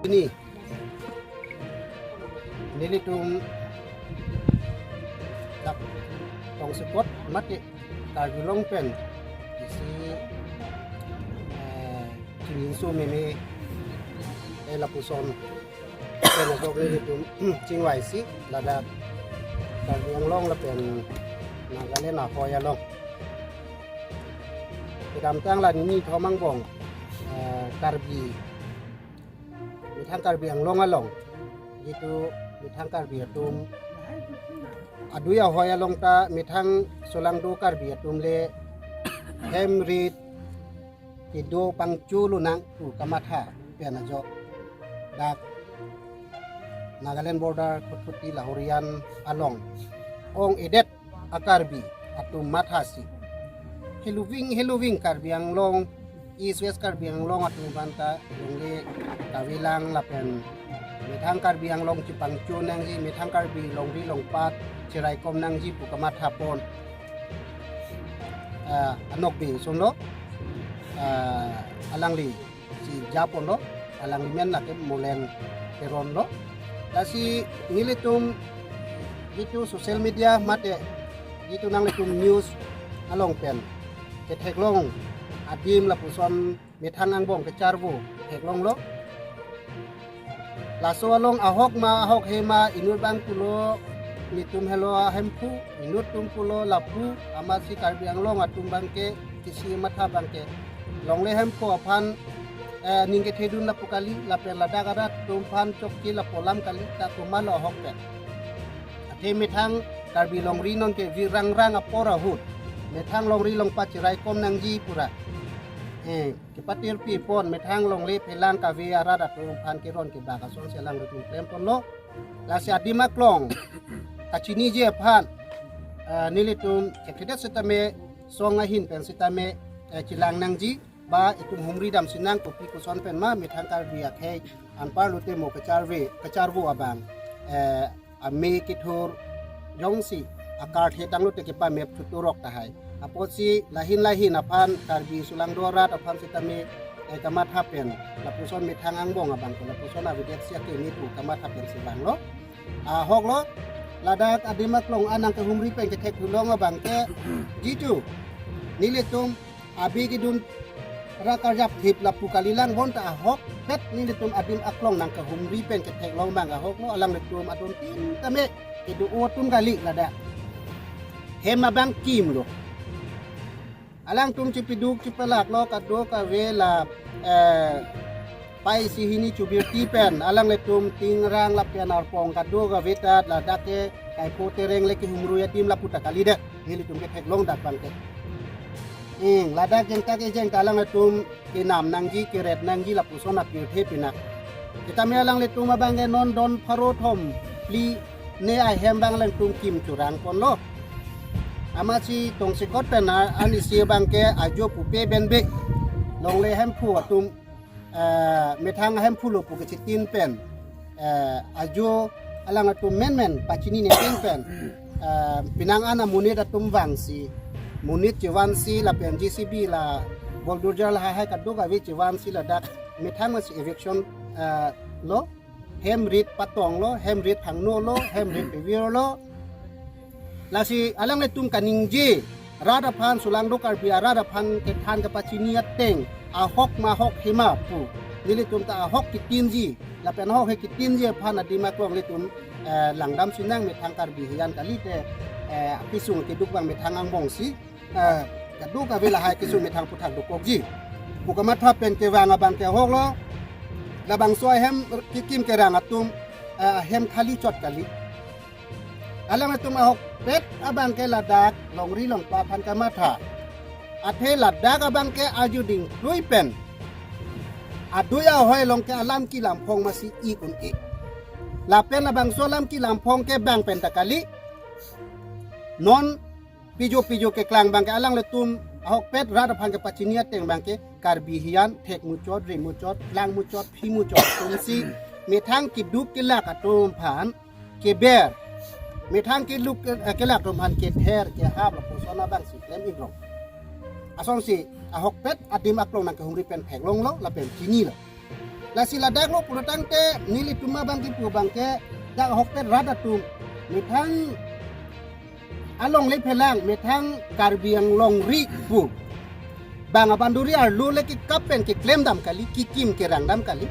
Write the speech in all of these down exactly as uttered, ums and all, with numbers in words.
Pini nelitum dak tongsekot mate Karbi Anglong pen isi, eh, chingjinso meme, eh, lapuson pen ajok nelitum chingvaisi ladak Karbi Anglong lapen Nagaland ahoi along. Kedamtang la nini thom angbong, eh, Karbi, methang Karbi Anglong along, jitu methang Karbi atum adui ahoi along ta methang solangdo Karbi atum le hem rit kedo pangcholo nang pu kamatha pen ajok dak Nagaland border Khutkhuti Lahorijan along ong-edet a-Karbi atum mathasi, heluving heluving Karbi Anglong, East West Karbi Anglong atum aphan ta longle kavelang lapen methang Karbi Anglong chepangcho nangji, methang Karbi longri longpat cheraikom nangji pu kamathapon, ah, anokbe sonlo, ah, alangli si japonlo, alangli men lake Molen Teronlo. Lasi nelitum jitu social media mate jitu nanglitum news along pen ketheklong adim lapuson methang angbong kecharvo theklonglo. Laso along ahok ma ahok he ma, inut abang pulo netum helo ahemphu, inut atum pulo lapu, amatsi Karbi Anglong atum abangke kisi matha abangke longle hemphu aphan, eh, ning kethedun lapu kali, lapen ladak arat atum aphan chokche lapu alam kali, ta komatlo ahokpet. Athe methang Karbi longri nonke virangrang apor ahut methang longri longpat cheraikom nangji pura, eh, kepatirpipon, methang longle phelang kave arat atum aphan keron kebak asonsi alanglitum klemponlo. Lasi adim aklong kachiniji aphan, eh, nelitum chekthedet sitame, song ahin pen sitame, eh, chelang nangji, ba itum humri damsi nang kopi koson pen ma methang Karbi akhei anparlo te mo kecharve, kecharvo abang, eh, ame kethur jongsi akarthe tanglo te kepamep chuturok tahai. Apotsi lahin lahin aphan, Karbi solangdo arat aphan sitame, eh, kamatha pen lapuson methang angbong abangke lapuson avedet si akeme pu kamatha pensi vanglo. Ahoklo, ladak adim aklong anang kehumri pen kethek thulong abangke jitu nelitum abi kedun ra karjap thip lapu kalilang, bonta ahokpet nelitum adim aklong nang kehumri pen ketheklong abang ahoklo, alanglitum adon tin tame kedo-o atum kali ladak. Hem abang kimlo. Alangtum chepeduk chepelaklo kadokave la, eh, pai isi hini chubirti pen alanglitum tingrang lapen arpong kadokave ta ladak ke kaipho tereng le kehumri adim lapu ta kalidet. Nelitum ketheklong dak abangke. Ing, ladak jengta kejeng ta alanglitum kenam nangji, keret nangji lapuson apirthe pina. Sitame alanglitum abangke non don pharo thom phli ne ahem abang alanglitum kim churangponlo. Amatsi tongsekot pen a-, an isi abangke ajo pupe benbe longle hemphu atum, eh, methang hemphulo pu kechitin pen, eh, ajo alanglitum menmen pachini nekeng pen, eh, penang an amonit atum vangsi, monit chevansi lapen J C B la bulldozer lahai kadokave chevansi ladak methang masi eviction, eh, lo, hem rit patonglo, hem rit phangnolo, hem rit pevirlo. Lasi alanglitum kaningje, rat aphan, solangdo Karbi arat aphan kethan kepachini ateng ahok ma ahok he ma pu nelitum ta ahok kitinji lapen ahok he kitinji aphan adim aklong nelitum, eh, langdamsi nang methang Karbi hiyan kali te, eh, akesung keduk abang methang angbongsi, eh, kadokave lahai kesung methang aputhak dokokji pu kamatha pen kevang abangke ahoklo. Labangso ahem kekim kerang atum, eh, ahem khali chot kali. Alanglitum ahokpet abangke ladak longri longpat aphan kamatha. Athe ladak abangke ajo dingklui pen adui ahoi along ke alam kelam phong masi ik un-e. Lapen labangso alam kelam phong ke bang pen ta kali. Non pijo pijo keklang abangke alanglitum ahokpet rat aphan kepachini ateng abangke Karbi hiyan thek muchot, ri muchot, lang muchot, phi muchot atumsi methang keduk kelak atum aphan keber, methang keduk, eh, kelak atum aphan kether kehap lapuson abangsi klem-ik rong. Asonsi ahokpet adim aklong nang kehumri pen theklonglo lapen chinilo. Lasi ladak lo pulo tangte nelitum abang kipu abangke dak ahokpet rat atum methang alongle phelang methang Karbi Anglong ri pu bang a-boundary arlo le kekap pen keklem dam kali, kekim kerang dam kali.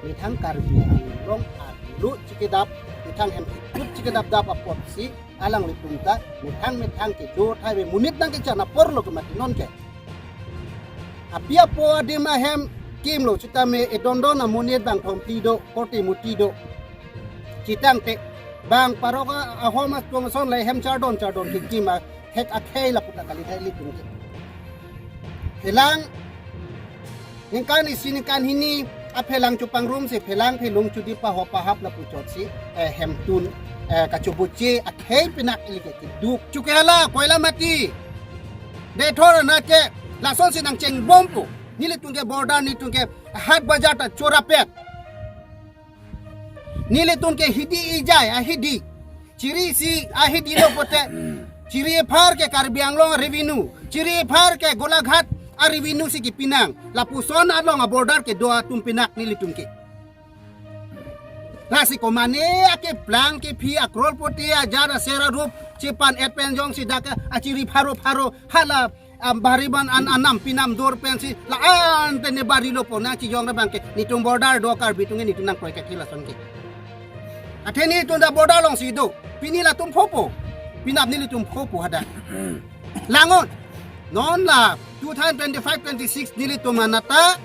Methang Karbi Anglong arlo chikedap, methang hem kekup chikedap dap apotsi alanglitum ta methang methang kedo thai ve monit nangkechan apor lo ke mati non ke. Api apo adim ahem kimlo sitame edondon amonit bang thompi do, koti muti do. Chetangte bang parok a-, ahom atum ason le hem chardon chardon kekim a hek akhei lapu ta kali thai ilitum ke. Phelang ningkan isi ningkan hini aphelang chupangrum si phelang phelung chudi pahop pahap lapu chotsi, eh, hemtun, eh, kachubuche akhei pinak ili ke keduk. Chokihola, Koilamati, Deithor anat ke lasonsi nangchengbompo. Nelitum ke border, nelitum ke hat bajar ta chorapet. Nelitum ke hidi ijai ahidi. Chiri isi ahidi lo pote. Chiri ephar ke Karbi Anglong revenue. Chiri ephar ke Golaghat a-revenue si kepinang. Lapuson along a-border kedo atum pinak nelitum ke. Lasi komane akeplang kephi a-crorepati ajar asera rup chepan-et pen jongsi dak achiri pharo pharo hala, ah, bari ban an anam pinam dor pensi la-an tene bari lo pona chijong ra abangke nelitum border do Karbi atum ke nelitum nangkroi kaki lason ke. Athe nelitum ta border alongsi do. Pini latum phopo. Penap nelitum phopo hadak. Langot. Non la two thousand twenty-five twenty-six nelitum anat ta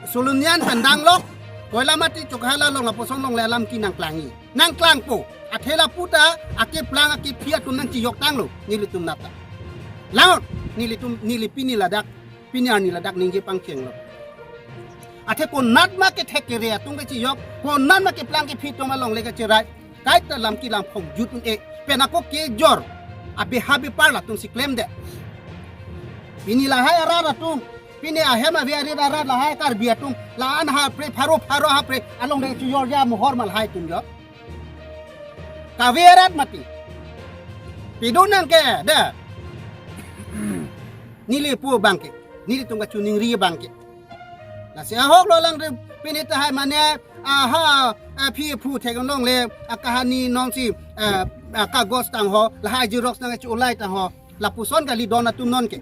Solunian pen danglok, Koilamati Chokihola along aposon along le alam ke nangklangji. Nangklangpo. Athe lapu ta akeplang akephi atum nangchijok tanglo nelitum anat ta. Langot, nelitum, neli pini ladak, pini arni ladak ningje pangchenglo. Athe konat ma kethek kere atum kechijok, konat ma keplang kephi atum along le kacherai. Kaita lam ke lam phongjut un-e. Pen ako kejor abeha bepar latumsi klemdet. Pini lahai arat atum, pini ahem ave arit arat lahai Karbi atum, la-an hapre, pharo pharo hapre along de chujor ja mohor ma lahai atum jo. Kave arat mati. Pidun nang ke, da. Neli pu abangke, nelitum kachiningri abangke. Lasi ahok lo lang de pini tahai mane, aha, aphi phu thek along le, akahani nongsi, eh, akagos tangho, lahai xerox nangchulai tangho, lapuson kali don atum non ke.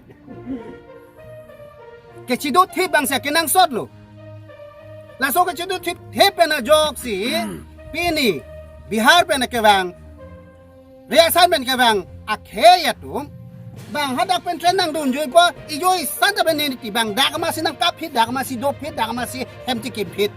Kechido thip abangsi kenangsot lo. Laso kechido thip, thip pen ajoksi, pini, Bihar pen kevang, Riasan pen kevang akhei atum. Bang hadak pen train nangdunjuipo, ijoi santa pen neli ti bang dak masi nangkap phit, dak masi dop phit, dak masi hem tikim phit.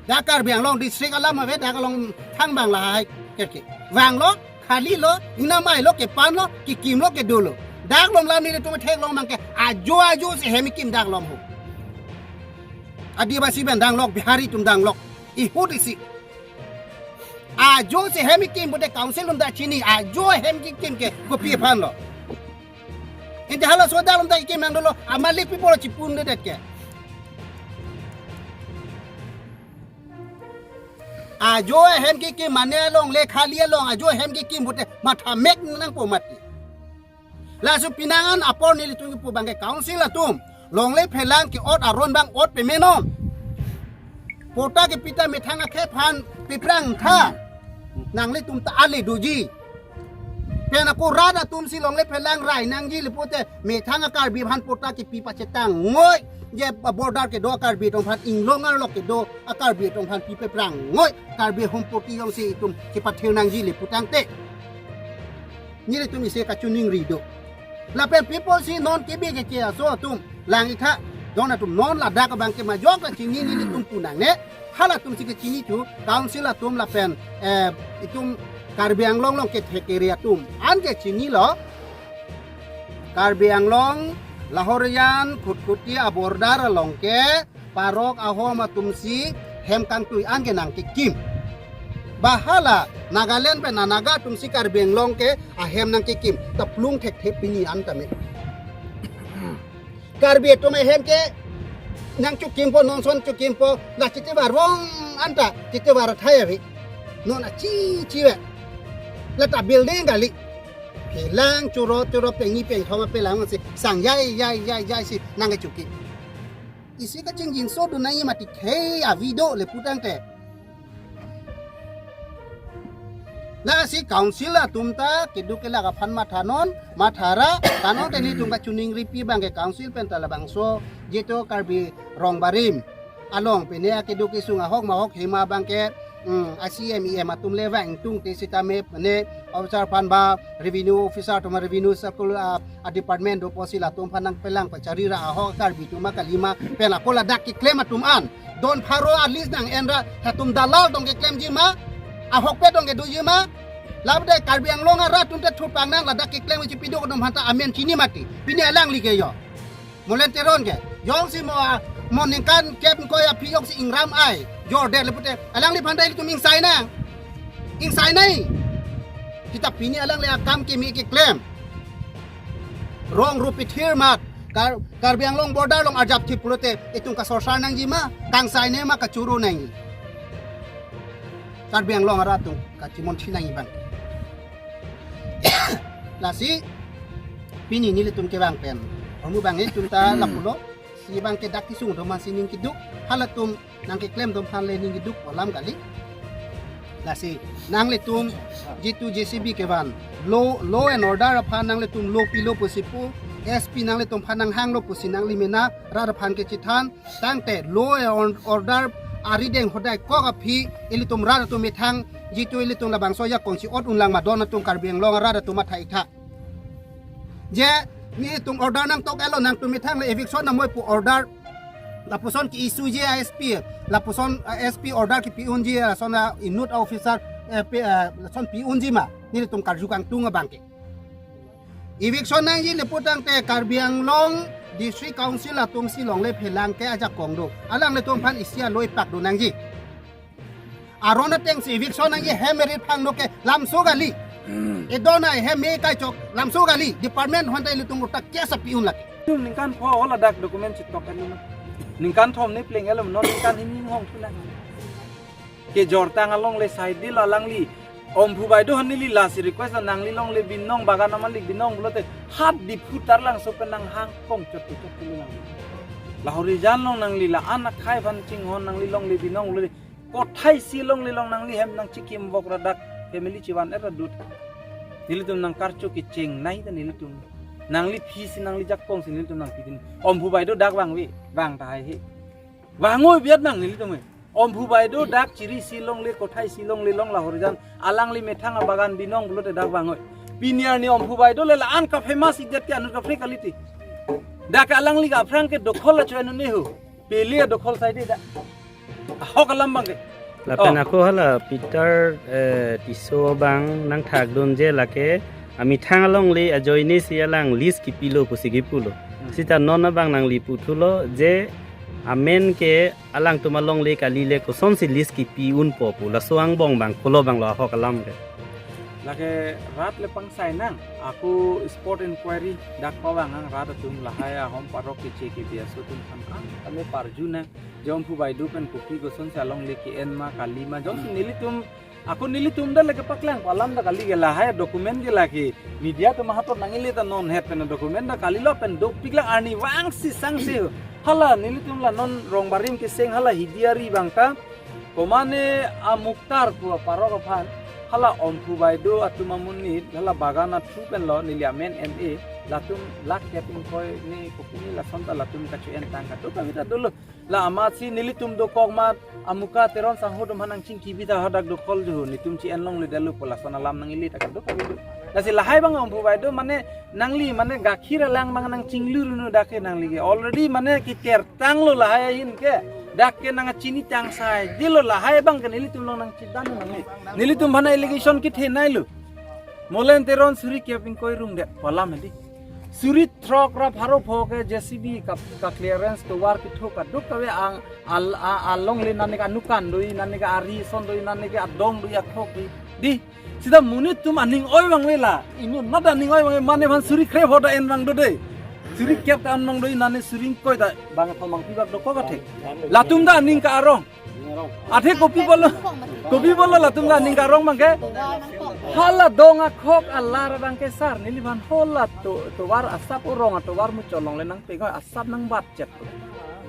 Dak Karbi Anglong district alam ave, dak along thang bang lahai kerke. Vanglo, khalilo, inamai lo, kepanlo, kekimlo, kedolo. Dak along lam nelitum theklong abangke, ajo ajo si hem kim dak along ho. Adivasi pen danglok, Bihari atum danglok. Ihut isi. Ajo si hem kim pute council atum ta chini. Ajo hem kekim ke kopi aphan lo. Ente halaso dak atum ta kekim nang dolo. Amalik people chipundedet ke. Ajo hem kekim mane along le khali along ajo hem kekim pute matha mek nangpo mati. Laso pinangan apor nelitum kipu abangke council atum longle phelang ke-ot aron bang ot pemenon. Patta kepi ta methang akhei aphan peprang tha. Nanglitum ta ale doji. Pen ako rat atum si longle phelang rai nangji le pute methang a-Karbi aphan patta kepi pachetang ngoi. Je border kedo a-Karbi atum aphan inglong arlo kedo a-Karbi atum aphan pi peprang ngoi. Karbi Home Party jongsi itum kepathe nangji le putangte. Nelitum isi kachiningri do. Lapen people si non kebe keche aso atum lang-ik tha, don atum non ladak abangke majok kachini nelitum pu nangne. Halatum si kachini thu council atum lapen, eh, itum Karbi Anglong along kethek kere atum an kachinilo. Karbi Anglong Lahorijan Khutkhuti a-border along ke parok ahom atum si hem kangtui an ke nangkekim. Ba hala Nagaland pen a-Naga atum si Karbi Anglong ke ahem nangkekim. Taplung thekthe pini an tame. Karbi atum ahem ke nangchokimpo, nonson chokimpo, la chitivar vong anta chitivar athai ave. Non achi chive. Lata building kali. Phelang churot churot pengni pengthom apelang si sang jai jai jai jai si nangkechoki. isi kachingjinso do nangji mati khei avi do le putangte. Lasi council atum ta keduk kelak aphan mathanon, mathara, tangte nelitum kachiningripi abangke council pen ta labangso jitu Karbi Rongbarim along pine akeduk kesung ahok mahok hema abangke, hmm, a C M, E M atum le vang tungte sitame pine officer aphan ba revenue officer atum, revenue circle a, a department do pusi latum aphan nangpelang pachari ra ahok Karbi atum kalima pen ako ladak keklem atum an don pharo a lease nang-en ra, latum dalal tong keklemji ma, ahokpet tong kedoji ma, labde Karbi Anglong arat atum te thupang nang ladak keklem chipido atum aphan ta amen chini mati. Pine alangli ke jo. Molen Teron ke. Jongsi mo, mo ningkan kep ingkoi aphi jongsi ingram ai. Jor der le pute. Alangliphan ta ilitum ingsai nang. Ingsai nai. Kita pine alangli akam keme keklem. Rong rup pithir mat. Kar-, Karbi Anglong border along arjap thip pulote itum kasorsar nangji ma, kangsai ne ma kachoro nangji. Karbi Anglong arat atum kachimon thi nangji abang. Lasi pini nelitum kevang pen. Omu abang itum ta lapulo, si abangke dak kesung atum aphan si ning keduk, halatum nangkeklem atum aphan le ning keduk pu alam kali. Lasi nanglitum jitu J C B kevan, law, law and order aphan nanglitum law pilo pusi pu, S P nanglitum aphan nanghanglo pusi nangli mena, rat aphan kechethan, tangte law and order arideng hodai kok aphi ilitum rat atum methang jitu ilitum labangso ajakong si-ot unlang ma don atum Karbi Anglong arat atum matha-ik tha. Je nelitum order nangtok-etlo, nangtum methang le eviction namoi pu order lapuson ke-issue ji a S P, lapuson, eh, S P order kepi-unji lason a inut a officer, eh, pe-, eh, lason pi-unji ma, nelitum karju kangtung abangke. Eviction nangji le putangte Karbi Anglong District Council atum si longle phelang ke ajakong do. Alanglitum aphan isi a-law ipak do nangji. Aron ateng si eviction nangji, hem erit phang do ke lamso kali. Hmm. Edon ai hem me kai chok lamso kali. Department aphan ta ilitum utak case pi-un lagi. Ningkan pho haladak document chitok kan ma. Ningkan thom ne pleng elo, non ningkan hini hong thu nang. Kejor tang along le side lo alangli. Omphu Baideo aphan neli lasi request lo, nangli longle binong, bagan amalik binong pulote hat di phutar langso pen nanghang kong chot chot nang. La Horijan along nangli la-an akhai aphan chinghon, nangli longle binong pulote kothai si longle long nangli hem nangchikim vok ra dak family chivan-et ra dut. Nelitum nangkarcho kechengnei ta nelitum. Nangli phi si nangli jakong si nelitum nangpi din. Omphu Baideo dak vangve, vang tahai he. Vangoi biat nang nelitum he. Omphu Baideo dak chiri si longle, kothai si longle long la Horijan, alangli methang abagan binong pulote dak vangoi. Pini arni Omphu Baideo le la-an ka famous idet ke anut kaprek kali ti. Dak alangli ka aphrang ke dokhol la choi nune ho. Pele dokhol sai de dak. Ahok alam abangke. Lapen Oh. ako hala Peter, eh, Tisso abang nangthakdunji lake amethang alongle ajoine si alang lease kipilo pusi kipulo. Hmm. Sita non abang nangli puthulo je amen ke alangtum alongle kali le kosonsi lease kipi-unpo pu, laso angbong abang kolo abang lo ahok alam ke. Lake rat le pangsai nang, ako spot inquiry dak pavang ang rat atum lahai ahom parok keche kebi aso atum aphan ang kami parju nang, je Omphu Baideo pen kopi kosonsi alongle ke-en ma kali ma, jongsi nelitum, ako nelitum da lake paklang pu alam da kali ke, lahai document ke lake media atum ahatot nangkele ta non het pen document da kalilo pen dopik lang arni vangsi sangse. Hala nelitum la non Rongbarim keseng hala Hidiari abang ta, komane a Muktar pu aparok aphan, hala Omphu Baideo atum amonit, hala bagan athu pen lo neli amen M A, latum lakh kep ingkoi ne kopi ne lason ta latum kacho-en tang kaduk kavit ta dolo. La amatsi nelitum dokok mat, a Muka Teron sangho atum aphan nangchingki bita hadak dokhol juhu, netum chi-en longle detlo pu lason alam nangkele ta kaduk kavit do. Lasi lahai abang Omphu Baideo mane nangli mane gakhir alang abang nangchinglu runu dak ke nangli ke. Already mane kiter tanglo lahai ahin ke. Dak ke nangchini tang sai. Dilo lahai abang ke nelitum along nangchidan nangli. Nelitum aphan allegation kethenei lo. Molen Teron suri kep ingkoi rungdet pu alam hedi. Suri throk ra pharo pho ke J C B ka, ka clearance tovar kethok kaduk kave ang al, a, alongle nane ke anukan doi, nane ke ari son doi, nane ke adong doi, akhok doi. Di, sita monit atum aning oi abang vela. Inut mat aning oi abang mane aphan suri kre pho ta en abang do dei. Suri kep ta en abang doi, nane suri ingkoi ta abang thomang pi bak dokok athe. Latum ta aning ke arong. Athe kopi pulo, kopi pulo latum ta aning ke arong abang ke. Hala dong akhok alar abang ke sar, neliphan hala to, tovar asap, o rong atovar muchot alongle nangpegoi asap nangbat chet.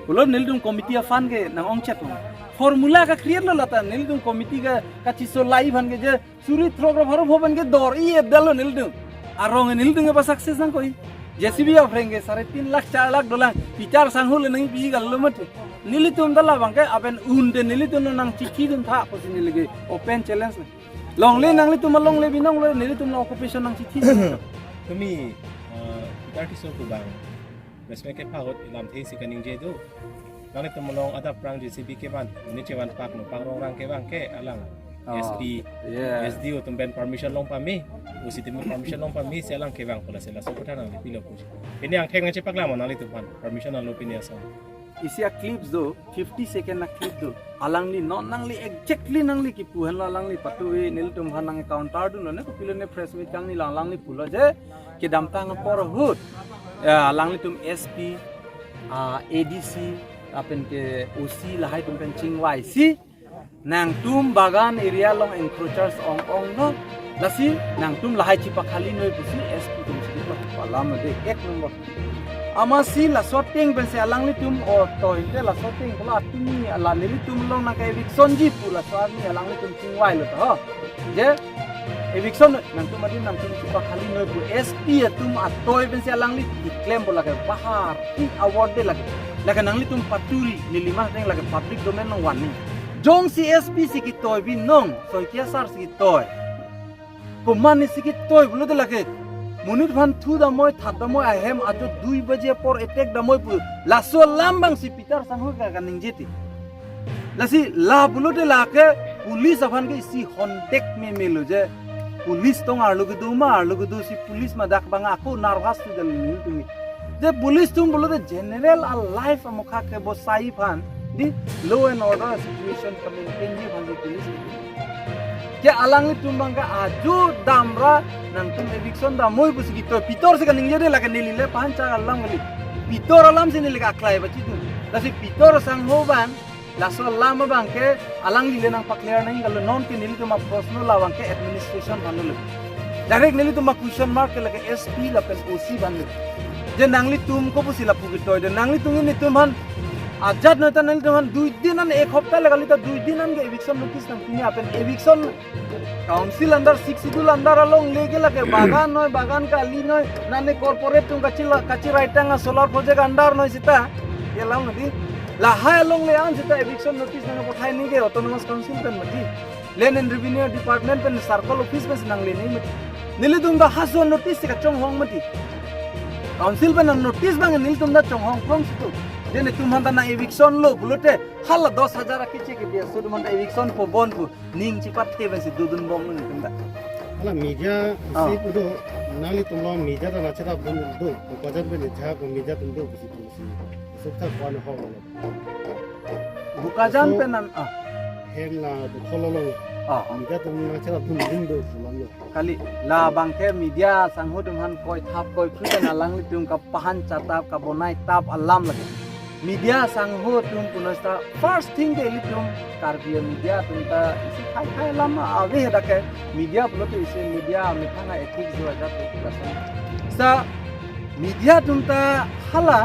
Pulo nelitum committee a-fund ke nang-ongchet lo. Formula ke create lo lata nelitum committee ke kachiso lai aphan ke je suri throk ra pharo pho aphan ke dor-i edal lo nelitum. Arong nelitum ke pa success nangkok-i. J C B aphreng ke sare tin lakh char lakh dolang. Peter Sangho le nangpi gal lo mati. Nelitum ta labang ke aben un de nelitum nang chithi dun tha pusi neli ke open challenge lo. Longle nanglitum longle binong lo nelitum lo occupation nang chithi. Tumi, eh, Peter Tisso pu bang. Resme ke pahot ilam the si kaningje do. Nanglitum along adap prang J C B kevan, muni chevan pak no pangrong rang kevang ke alang. Oh, S P, yes. S D O atum pen permission long pame, O C atum permission long pame, si alang kevang pula sela so kotha nangli pilo pusi. Pini angthek nangchepaklang mo nanglitum aphan, permission alo pini asam. Isi a-clips do, fifty second a-clip do. Alangli non nangli exactly nangli kipu henlo alangli patu-i nelitum aphan nang counter dunlo ne kopilo ne press meet kangni lo alangli pulo je kedamtang apor ahut. Ya, alanglitum S P, ah, A D C, lapen ke O C lahai atum pen chingvaisi. Nangtum bagan area along encroachers ong-ong lo. Lasi nangtum lahai chepakhali noi pusi S P atum si palam de ek number. Amatsi laso ateng pensi alanglitum o toy te laso ateng pulo atumi ala nelitum along nang ke evictionji pu laso arni alanglitum chingvai lo to. Je eviction nangtum adim nangtum chepakhali noi pu S P atum atoi pensi alangli declaim pu lake bahar ti award de lake. Lake nanglitum paturi neli mah deng lake public domain nang warning. Jongsi S P si ketoi binong, Saikia sir si ketoi. Komat ne si ketoi pulote lake. Monit aphan thu damnoi, that damnoi, ahem ajo dui baje apor attack damnoi pu. Laso alam abang si Peter Sangho ke kaningje ti. Lasi la pulote lake police aphan ke isi hontek me melo je. Police tong arlo kedo ma, arlo kedo si police ma dak abang ako nervous tu dal ni tu. Je police atum pulote general a-life amokha kebosai aphan, di law and order situation ke-maintainji aphan si police. Ke alanglitum abang ke ajo damra nangtum eviction damnoi pusi ketoi. Peter si kaningje de lake neli le pahan cha alam kali. Peter alam si neli ke aklai bachi tu. Lasi Peter Sangho abang, laso alam abang ke alangli le nangpaklar nang kalo non ke nelitum a-proshno labang ke administration aphan lo. Direct nelitum a-question mark ke lake S P lapen O C aphan lo. Je nanglitum ko pusi lapu ketoi de nanglitum nelitum aphan ajat noi ta nelitum aphan dui din an ek hopta le kali ta dui din an ke eviction notice nangpini apen eviction Council under Sixth Schedule under alongle ke lake bagan noi, bagan kali noi, nane corporate atum kachi la, kachirai tang a-solar project under noi sita. Ye lam nadi. Lahai alongle an sita eviction notice nang pathai ni ke Autonomous Council pen mati. Land and Revenue Department pen circle office pen si nangle ni mati. Nelitum ta haso notice si kachonghong mati. Council pen notice abang nelitum ta chonghong phong situ. Je netum aphan ta nang eviction lo pulote hala dos hajar akeche ke dia so atum aphan ta eviction po bon pu. Ning chipathe pensi dodun bom nelitum ta. Hala media Ah. si kudo nanglitum along media ta nangcherap dun do. Bokajan pen ejak media atum do pusi pusi. Sukta kwan ho lo. Bokajan So, pen an ah. Hem la do khololo. Ah. Media atum nangcherap dun dun do pulang lo. Kali labang ke Media Sangho atum aphan koi thap koi phu pen alanglitum kapahan chatap kabonai tap alam lake. Media Sangho atum punosta first thing ke ilitum Karbi media atum ta isi khai khai alam ave dak ke media pulote isi media amethang a-ethics do ajat tu kasan. Sa media atum ta hala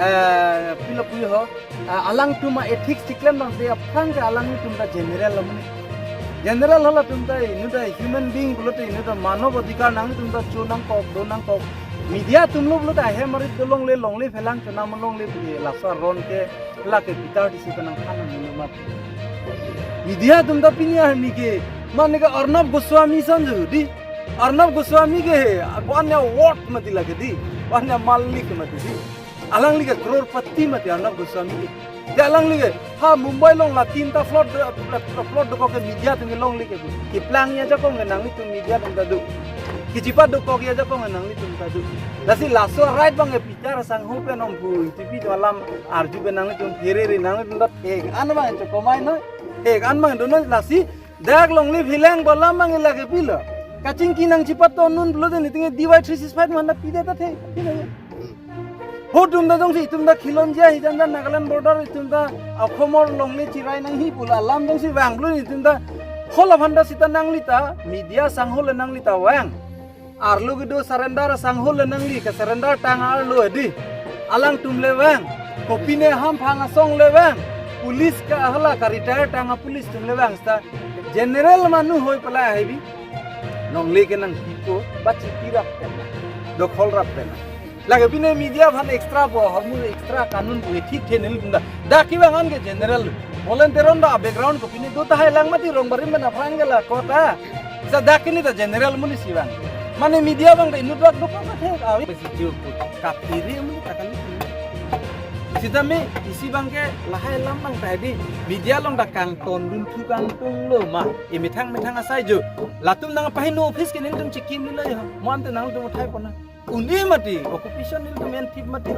eh pilo pui ho eh, alangtum a-ethics chiklem bang de aphrang ke alangtum ta general lamuni. General halatum ta inut ta human being pulote inut ta manav adhikar nangtum ta cho nangkok do nangkok. Media atum lo pulote ahem arit do longle longle phelang chonam longle pulote laso aron ke lake Peter Tisso ke nangthan nang mati. Media atum ta pini arni ke mane ke Arnab Goswami ason jodi. Arnab Goswami ke he, ko-an award mati lake di. Ko-an malik mati di. Alangli ke crorepati mati Arnab Goswami ke. Te alangli ke ha Mumbai along la tinta plot, plot dokok ke media atum ke longle ke. Keplang ajakong ke nanglitum media atum ta do. Kechipat dokok ajakong ke nanglitum ta do. Lasi laso right abang ke Peter Sangho pen om phu T V atum alam arju pen nanglitum pherere nanglitum ta thek an abang chokomai noi. Thek an abang do noi lasi dak longle phelang alam abang lake pilo. Kachingki nangchipat ton non pulote niting D Y three six five manda pide ta the. Pide. Ho atum ta jongsi itum ta khilonjia hi jan jan Nagaland border itum ta akhomor longle chirai nangji pu alam jongsi vang pulo itum ta hala phanda sita nangli ta Media Sangho le nangli ta vang. Arlo kedo surrender Sangho le nangli ke surrender tang arlo di. Alangtum le vang. Kopine hamphang asong le vang. Police ke hala ka-retire tang a-police atum le vang seta general manu hoi pala hebi. Nongle ke nangpipo, ba chipi rap pen na, dokhol rap pen na. Lake pine media aphan extra bo, hamu extra kanun bo, thik the nelitum ta. Dak kevang an ke general. Volunteer on ta background kopine do tahai lang mati, rong barim pen aphrang ke la kota. Seta dak kini ta general amonit si vang. Mane media abang ta inut vak dokok ta thek avi. Besi jo ko kapiri amonit ta kali. Sitame isi abang ke lahai alam abang ta di media along ta kangton dunthu kangtung lo ma. Emethang methang asai jo. Latum nangpaheno office ke nelitum chekim ni lo ya. Mo ante nangtum uthai pon na. Une mati, occupation nelitum enthip mati.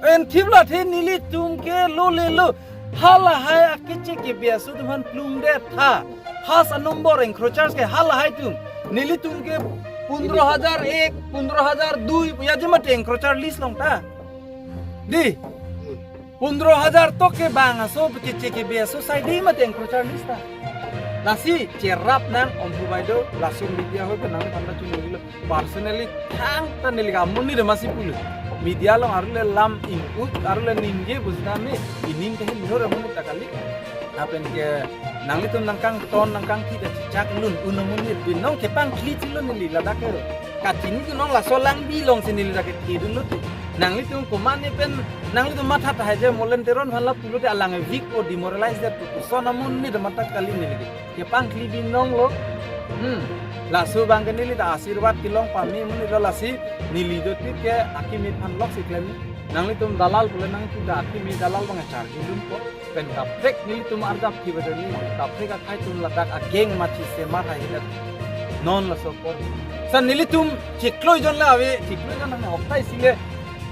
Enthip la the nelitum ke lo le lo. Halahai akeche kebe aso atum aphan plung det tha. Has a number encroachers ke halahai atum. Nelitum ke pundro hajar ek, pundro hajar dui, ya je mati encroacher list along ta. Di. Pundro hajar tok ke bang aso, keche kebe aso asai di mati encroacher list ta. Lasi cherap nang Omphu Baideo, laso media hoi pen nangphan ta chunilo. Personally, thangta neli ke amonit amatsi pulo. Media along arule lam ing-ut, arule ningje pusitame, ining ke hin hor amonit ta kali. Lapen ke nanglitum nangkangton nangkangthi ta chechak lun un amonit binong kepangthli thilo neli ladak ke. Kachini tu nong laso alangbi alongsi neli dak ke thidun lo tu. Nanglitum komatne pen nanglitum matha tahai je Molen Teron aphan la pulote alang weak o demoralize det pu son amonit ta matha kali neli ke. Kepangthli binong lo. Hmm. Laso abang ke neli ta asirwad kelong pame amonit lo lasi neli do tik ke akimi aphan loksi klem. Nanglitum dalal pule nangtum ta akimi dalal abang charge dun ko. Pen kaprek nelitum arjap thi bade ni kaprek akhai atum ladak ageng machi semar hai hilat. Non laso apor. Seta nelitum chiklo jon la ave, chiklo jon nang hoktai sile.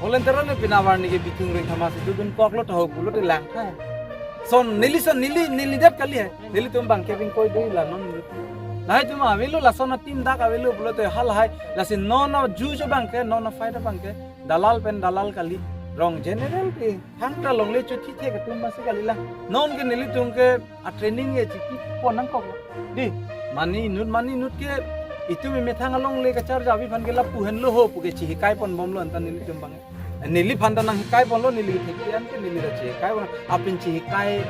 Volunteer ne pinavar ni ke bithung reng thamatsi dudun koklo taho pulote lang hai. Son neli son neli neli det kali hai. Nelitum abang ke bing koi dei la non. Lahai atum avelo lason a-team dak avelo pulote halahai. Lasi non a-juj abang ke, non a-fight abang ke. Dalal pen dalal kali. Rong general ke. Thangta longle chuthi thek atum amatsi kali lang. Non ke nelitum ke a-training e chiki pon nangkok. Di, mane inut mane inut ke itum emethang alongle kacharjavi aphan ke lapu henlo ho pu ke chihikai pon bomlo anta nelitum abang. Neliphan ta nanghikai ponlo neli thek an ke neli ta chihikai pon. Apin chihikai,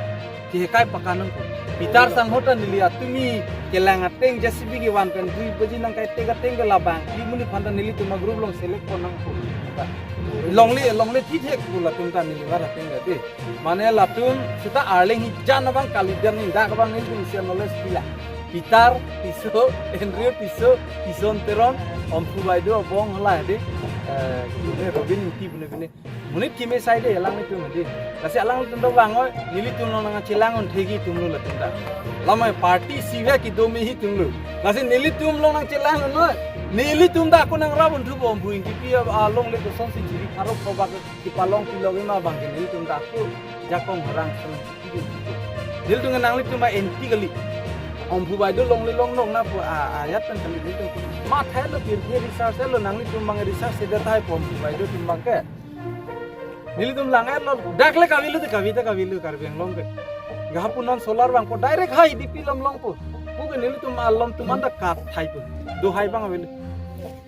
chihikai pakan nangkok. Pitar sangho ta neli atumi kelang ateng J C B kevan pen dui baji nangkai tek ateng ke labang. Di amonit aphan ta nelitum a-group along select pon nangkok. Longle, longle thi thek pu latum ta neli var ateng ke di. Mane latum seta arleng hijan abang kalidan ni dak abang nelitum isi knowledge pila. Pitar Tisso, Andrew Tisso, Tison Teron, Omphu Baideo abong hala di. Eh, kine Robin Ingti pune pune. Monit kimi asai de alanglitum di. Lasi alanglitum do bang oi, nelitum along nangchelang un thegi atum lo latum ta. Lamai party sive kedo me hi atum lo. Lasi nelitum along nangchelang un oi. Nelitum ta ako nangrap un thupo Omphu Ingtipi alongle kosonsi chiri pharo kobak kepalong pilok ima abang ke nelitum ta ako jakong horang sung. Nelitum nanglitum a-anti kali. Omphu Baideo longle longlong na pu a, ayat pen kali nelitum. Matha lo pirthe research lo nanglitum abang research se data hai pu Omphu Baideo atum abang ke. Nelitum lang-et lo dak le kavelo te kavita kavelo Karbi Anglong ke. Gahapu non solar abang po direct hai D P lom longpo. Pu ke nelitum alom atum anta kathai po. Do hai abang avelo.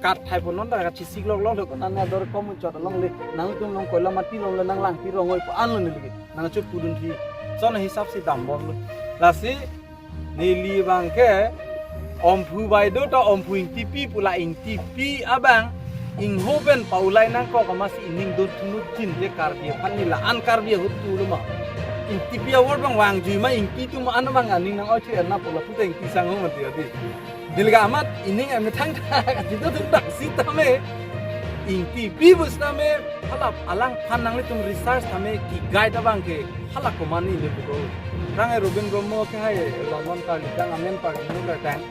Kathai po non ta kachisik lok lok lo ko nana dor kom chot alongle. Nangtum along koila mati alongle nang langpi rong oi pu anlo neli ke. Nangchot pudun thi. Son hisap si dam bomlo. Lasi neli abang ke Omphu Baideo ta Omphu Ingtipi pu la Ingtipi abang ingho pen paulai nangkok amatsi ining don thunut jin je Karbi aphan neli la-an Karbi ahut tu lo ma. Ingtipi award abang vangjui ma Ingti atum an abang aning nang-oi chu erna pu lapu ta Ingti sangho mati adi. Neli ke amat ining emethang ta kachito atum dak sitame Ingtipi pusitame hala alangphan nanglitum research tame ke-guide abang ke hala komane le buko. Rang e Robin Brahmo ke hai London ka lidang amen par dino ka tang.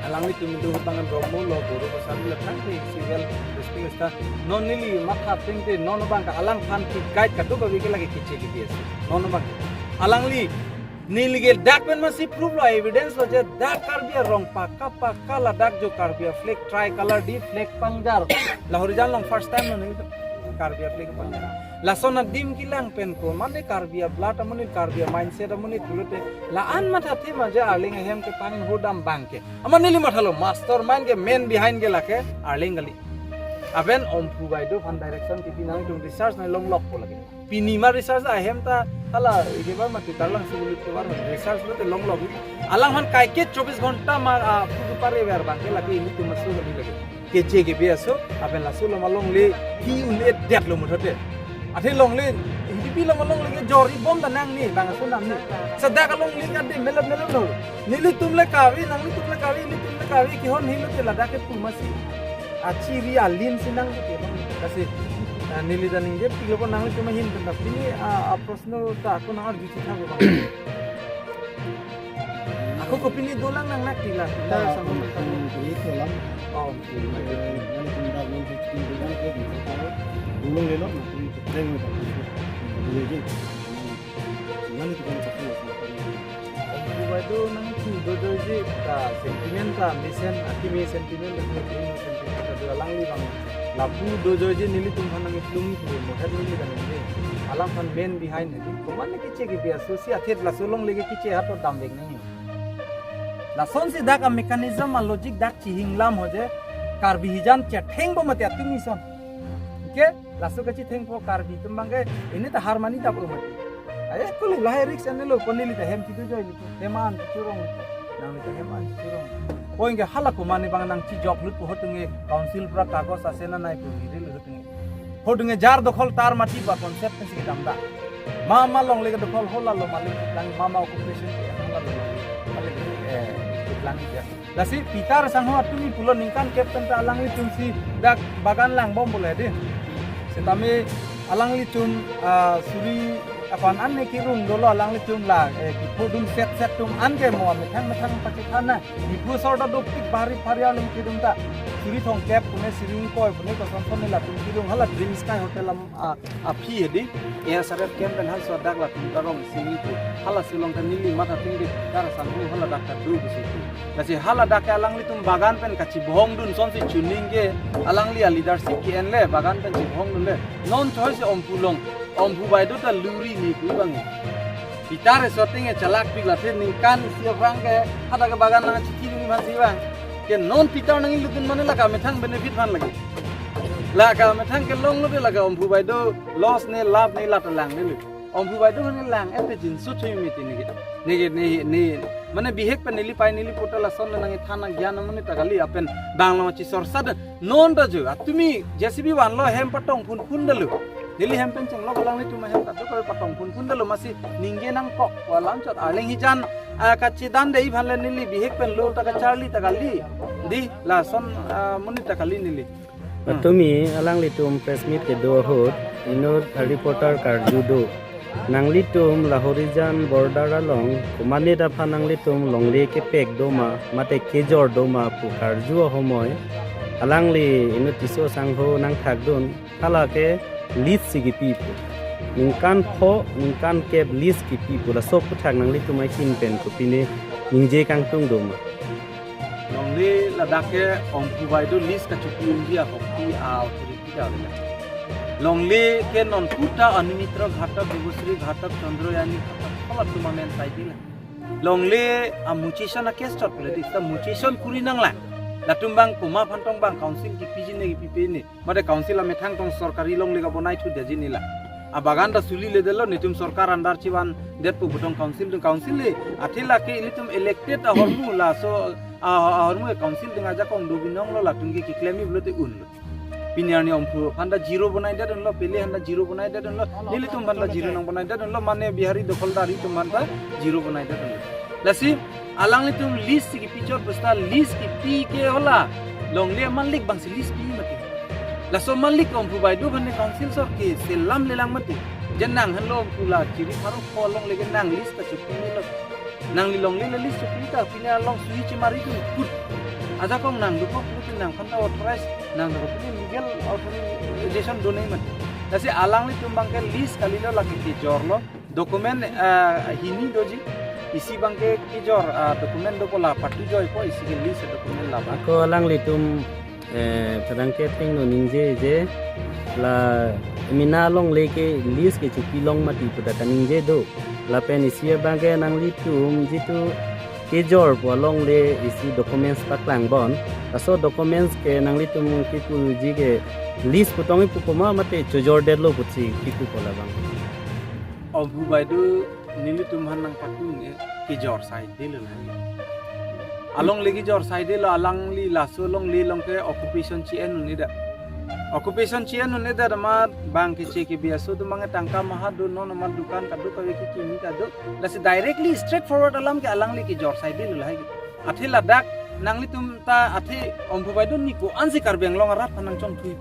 Alanglitum do abang Brahmo lo guru pasal le tang ke civil respect sta. Non neli matha tengte non abang ke alangphan ke-guide kadokave ke lake keche ke bias. Non abang ke. Alangli neli ke dak pen amatsi proof lo evidence lo je dak Karbi arong paka paka ladak jo Karbi a-flag tricolor di flag pangjar. Lahorijan along first time lo neli Karbi a-flag pangjar. Lason adim kelang pen ko mane Karbi a-blood amonit Karbi a-mindset amonit pulote la-an matha the ma je arleng ahem kepangho dam abang ke. Amat neli matha lo mastermind ke main behind ke lake arleng kali. Aben Omphu Baideo aphan direction kipi nangtum research nai longlokpo lake. Pini ma research ahem ta hala ike bar mati tarlang sulit ke bar research lote longlok. Alangphan kaike chobis ghonta ma a pudu pare ver bangke lake ilitum aso kali lake. Keche kebi aso, aben laso lo ma longle hi un-edetlo muthote. Athe longle, hidipi lo ma longle kejor-ibom ta nangne, bang aso nangne. Seta ka longle kade melep melep lo. Nelitum le kave, nanglitum le kave, nelitum le kave, kehon helo te ladak ke pu masi. Achiri alin si nang ke bang. Kasi, ah, neli ta ningje piklo ko nanglitum ahin pen ta pini, ah, a prosno ta ako nang arju chitha ko bang. Ako kopini dolang nang nak tila, tila. Nah, sama aku, aku itu lam. Oh. Eh, nanglitum dak non fifteen bulan ke di kota. Dulu lelo, nanti ketreng mo tak. Dulu je. Nanglitum kan cakap. Omphu Baideo nangthu dojoiji ta sentiment ta mesen, akimi sentiment ta mesen, sentiment ta do alangli bang. Lapu dojoiji nelitum aphan nangkeplung pu mohet neli kan neli. Alangphan main behind hedi. Komat ne keche kebi aso si athe laso longle ke keche hato damvek nangji. Lasonsi dak a mechanism a logic dak chihinglam ho je Karbi hijan chethengpo mati atum ison. Ke laso kachethengpo Karbi atum bangke ini ta harmani daplo mati. Aye kuli lahai risk ane lo, ko neli ta hem chido joi lipo. Hem an churong. Nangli ta hem an churong. Ko ingke hala komat ne bang nangchijok lutpo, hotunge council pra kagos ase na nai pu nirilo hotunge. Hotunge jar dokhol tar mati ba concept pensi kedam da. Ma ma longle ke dokhol hola lo malik lang, ma ma occupation ke hola lo malik, eh, lang ya. Lasi Peter sangho atum pulo ningkan kep pen ta alanglitum si dak bagan langbom bole di. Setame alanglitum, ah, suri aphan an ne kirung dolo alanglitum la, eh, kipudun set set atum an ke mo methang methang pachethana. Kipu sorda dopik bari parial ling kidum ta. Suri thomkep pune suri ingkoi pune kosonson ne latum kirung hala Dream Sky Hotel am, ah, aphi hedi. Air Sarep camp pen hal so dak latum ta rong sini pu. Hala sulong ta neli matha ting de kar sanghu hala dak ta du bisi pu. Lasi hala dak ke alanglitum bagan pen kachibhong dun sonsi chuning ke alangli a leadership ke-en le bagan pen chibhong dun le. Non choi se Omphu long, Omphu Baideo ta luri ni pu bang. Peter e shooting e chalak pik la thir ningkan isi aphrang ke hadak ke bagan nang chiki ni man si bang. Ke non Peter nanglut dun mane laka methang benefit aphan lagi. Laka methang kelong lo de laka Omphu Baideo loss ne lap ne lat lang ne lu. Omphu Baideo ne lang ete jinsu thui miti neke. Neke ne ne mane bihek pen neli pai neli pota lason nang than nang gyan mane ta kali apen bang lo chi sorsa de non ta ju atumi J C B van lo hem patong phun phun de lu. Neli hem pen cheng lo alanglitum hem ta do ko patong phun phun de lu masi ningje nangkok ko alam chot arleng hijan, ah, kachidan de iphan le neli bihek pen lo ta kacharli ta kali. Di lason, ah, muni ta kali neli. Atumi alanglitum press meet kedo ahut inut a reporter karju do. Nanglitum la Horijan border along komatne aphan nanglitum longle kepek doma mate kejor doma pu karju ahomoi alangli inut Tisso sangho nangthak dun hala ke lease si kipi pu. Ningkan pho, ningkan kep lease kipi pu laso aphuthak nanglitum ahin pen kopine ningje kangtung doma. Longle ladak ke Omphu Baideo lease kachipi unji ahokti a authority ta le. Longle ke non puta Agni Mitra Ghatak, Debashree Ghatak, Chandrayani Ghatak, hala atum amen sai di le. Longle a muchison a case chot le di ta muchison kuri nang la. Latum bang komat aphan tong bang council kipiji ne kipipe ne. Mate council amethang tong sorkari longle kabonai thu deji ne la. Abagan ta suli le delo netum sorkar under chivan det pu butong council dung council le. Athe lake ilitum elected ahormu laso a, a, ahormu e council dung ajakong do binong lo latum ke kiklem i blote un lo. Pini arni Omphu aphan ta zero bonai det un lo, Pele aphan ta zero bonai det un lo, nelitum aphan ta zero nang bonai det un lo, mane Bihari dokholdar atum aphan ta zero bonai det un lo. Lasi alanglitum lease si kipi chot bosta lease kipi ke hala longle malik bang si lease pi mati. Laso malik Omphu Baideo aphan ne council sor ke selam lelang mati. Jen nang henlo Omphu la chiri pharo pho longle ke nang lease ta chipi lo. Nangli longle le lease chipi ta pini along sui chimari tu kut. Ajakong nang dokok tu nangphan ta authorize nang dokok pini legal authorization do nai mati. Lasi alanglitum bang ke lease kali lo lake kejor lo. Document, ah, hini doji, isi bang ke kejor, ah, document dopo la patu joipo isi ke lease document la ba. Ako alanglitum, eh, padang ke ting no ningje je la mina longle ke lease ke chipi long mati pu ta kaningje do. Lapen isi abang ke nanglitum jitu kejor pu alongle isi documents paklang bon. Laso documents ke nanglitum kipuji ke lease pu tong ipu poma mate chojordetlo pusi kipu ko labang? Omphu Baideo, nelitum aphan nangpatun e kejor saidelo la. Alongle kejor saidelo, alangli laso alongle along ke occupation chi-en un-edet. Occupation chi-en un-edet amat bang ke che ke biaso do mang tangka maha do, non amat dukan kaduk kave ke kimi kaduk. Lasi directly straight forward alam ke alangli kejor saidelo lahai ke. Athe ladak nanglitum ta athe Omphu Baideo ni ko-ansi Karbi Anglong arat aphan nangchongthui